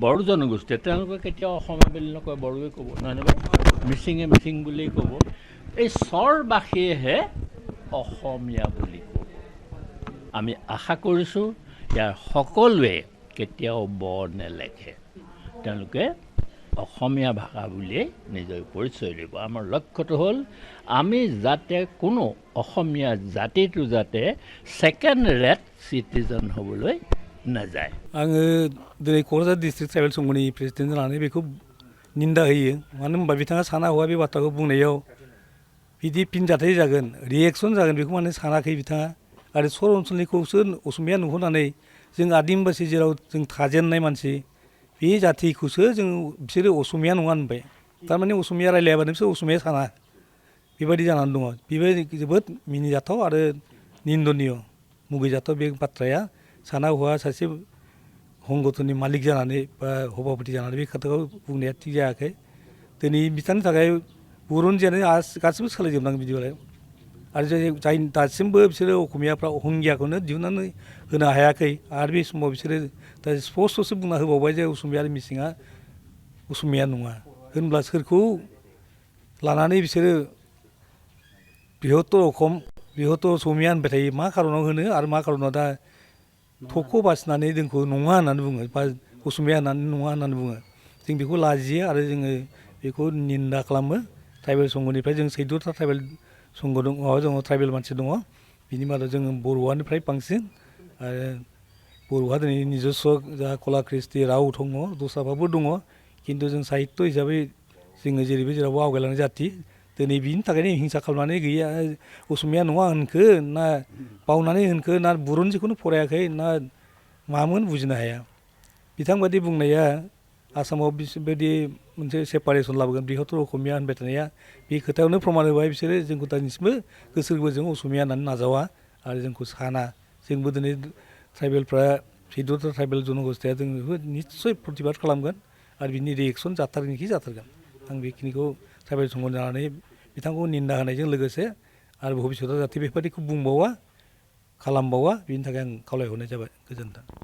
বড়ো জনগোষ্ঠীয়ে তেওঁলোকে কেতিয়াও অসমীয়া বুলি নকয়, বড়োৱে ক'ব, নহয় নে বাৰু? মিচিঙে মিচিং বুলি ক'ব। এই স্বৰবাসীয়েহে অসমীয়া বুলি ক'ব। আমি আশা কৰিছোঁ ইয়াৰ সকলোৱে কেতিয়াও ব নেলেখে, তেওঁলোকে অসমীয়া ভাষা বুলিয়েই নিজৰ পৰিচয় দিব। আমাৰ লক্ষ্যটো হ'ল আমি যাতে কোনো অসমীয়া জাতিটো যাতে ছেকেণ্ড ৰেট চিটিজেন হ'বলৈ নাযায়। आङो दिनै क'क्राझार डिस्ट्रिक्ट ट्राइबेल संघनि प्रेसिडेन्ट जानानै बेखौ निन्दा होयो। मानो होनबा बिथाङा साना हौवा बे बाथ्राखौ बुंनायाव बिदि फिनजाथाय जागोन, रिएक्सन जागोन बेखौ माने सानाखै बिथाङा। आरो सर ओनसोलनिखौसो असमिया नुहुरनानै जों आदिबासि जेराव जों थाजेननाय मानसि बे जाथिखौसो जों बिसोरो असमिया नङा होनबाय। थारमाने असमिया रायलायाबानो बिसोर असमिया साना बेबायदि जानानै दङ। बेबायदि जोबोद मिनिजाथाव आरो निन्दनीय मुगैजाथाव बे बाथ्राया। साना हौवा सासे संगठननि मालिक जानानै बा सभापति जानानै बे खोथाखौ बुंनाया थिग जायाखै। दिनै बिथांनि थाखाय बुरन्जियानो गासिबो सोलायजोबनांगोन बिदिबालाय। आरो जाय दासिमबो बिसोरो असमियाफ्रा अहंगियाखौनो दिहुननानै होनो हायाखै। आरो बे समाव बिसोरो दा स्पस्ट'सो बुंना होबावबाय जे असमिया आरो मिसिङा असमिया नङा। होनब्ला सोरखौ लानानै बिसोरो बृहत्तर अखम बृहत्तर असमिया होनबाय थायो? मा खारनाव होनो आरो मा खारनाव दा थख' बासिनानै जोंखौ नङा होननानै बुङो बा असमिया होननानै नङा होननानै बुङो? जों बेखौ लाजियो आरो जोङो बेखौ निन्दा खालामो। ट्राइबेल संघनिफ्राय जों 14था ट्राइबेल संघ दङ, माबा दङ, ट्राइबेल मानसि दङ। बिनि मादाव जोङो बर'आनो फ्राय बांसिन। आरो बर'हा दिनै निजस्व जा कला कृष्टि राव दङ, दस्राफ्राबो दङ। खिन्थु जों साहित्य हिसाबै जोङो जेरैबो जेरावबो आवगायलांनाय जाथि। दिनै बिनि थाखायनो हिंसा खालामनानै गैया, असमिया नङा होनखो ना बावनानै होनखो ना बुरन्जिखौनो फरायाखै ना मामोन बुजिनो हाया। बिथांबादि बुंनाया आसामाव बिसोरबायदि मोनसे सेपारेसन लाबोगोन बृहत्तर असमिया होनबाय थानाया बे खोथायावनो प्रमान होबाय बिसोरो जोंखौ दासिमबो गोसो गोरबोजों असमिया होननानै नाजावा आरो जोंखौ साना। जोंबो दिनै ट्राइबेलफ्रा 14था ट्राइबेल जनगोष्ठीया जों बेखौ निस्सय प्रतिबाद खालामगोन आरो बिनि रिएक्सन जाथारगोनखि जाथारगोन। आं बेखिनिखौ ट्राइबेल संघ जानानै बिथांखौ निन्दा होनायजों लोगोसे आरो भबिष्यतआव जाहाथे बेफोरबायदिखौ बुंबावा खालामबावा बिनि थाखाय आं खावलायहरनाय जाबाय। गोजोन्थों।